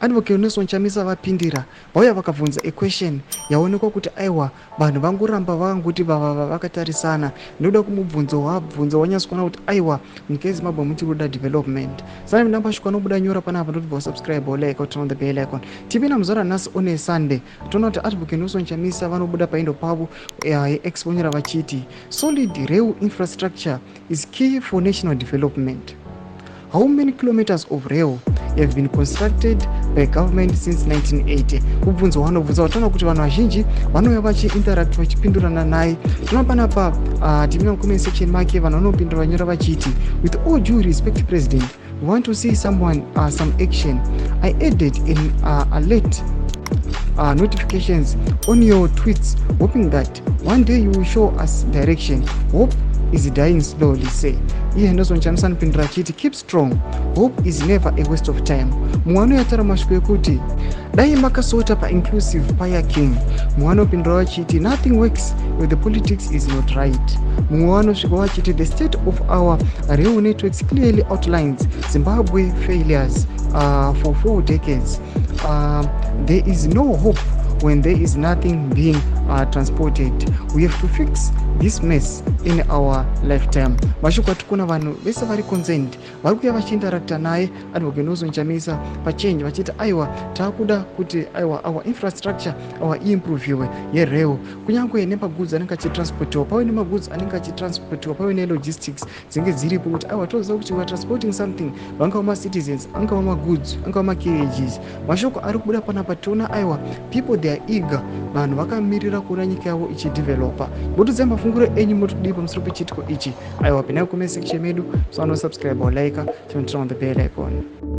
Advocate Nelson Chamisa vapindira, vauya vakabvunza a question yaonekwa kuti aiwa, vanhu vangoramba vakangoti vavava vakatarisana nekuda kwemubvunzo wabvunza. Wanyatso kuona kuti aiwa, nyika yeZimbabwe muchiri kuda development. Sana ndambasvika nobuda nyora panapa, ndoti vasubscribe, like, turn on the bell icon. Tipinda muzuva ranhasi on a Sunday, toona kuti Advocate Nelson Chamisa vanobuda pahandle pavo yeX, vonyora vachiti, "Solid rail infrastructure is key for national development. How many kilometers of rail have been constructed by government since 1980?" Kubvunzo wanobvunza, watoona kuti vanhu vazhinji vanouya vachiinteract, vachipindurana naye. Tinoona panapa, tipinda mucomment section make, vanhu vanopindura vanyora vachiti, "With all due respect, President, we want to see some action. I added an alert notifications on your tweets, hoping that one day you will show us direction. Hope is dying slowly," say. Iye Nelson Chamisa anopindura achiti, "Keep strong, hope is never a waste of time." Mumwe anoyatara mashoko ekuti, "Dai makasota painclusive parking." Mumwe anopindura vachiti, "Nothing works if the politics is not right." Mumwe vanosvika vachiti, "The state of our rail networks clearly outlines Zimbabwe failures for 4 decades. There is no hope when there is nothing being transported. We have to fix this mess in our lifetime." Mashoko ati kuna vanhu vese vari concerned vari kuuya vachiinteracta naye Advocate Nelson Chamisa pachange, vachiti aiwa, taakuda kuti aiwa, our infrastructure our iimproviwe yerail, kunyange nemagoods anenge achitransportiwa, pave nemagoods anenge achitransportiwa, pave nelogistics dzinge dziripo, kuti aiwa, toziva kuti we are transporting something, vangava macitizens, angava magoods, angava macarriages. Mashoko ari kubuda panapa, tiona aiwa, people, they are eager. Vanhu vakamirira kuona nyika yavo ichidevelopa. Motiudzai mafunguro enyu, motodii pamusoro pechiitiko ichi? Aiwa, pinai comment section medu, so anosubscribe or like, turn on the bell icon.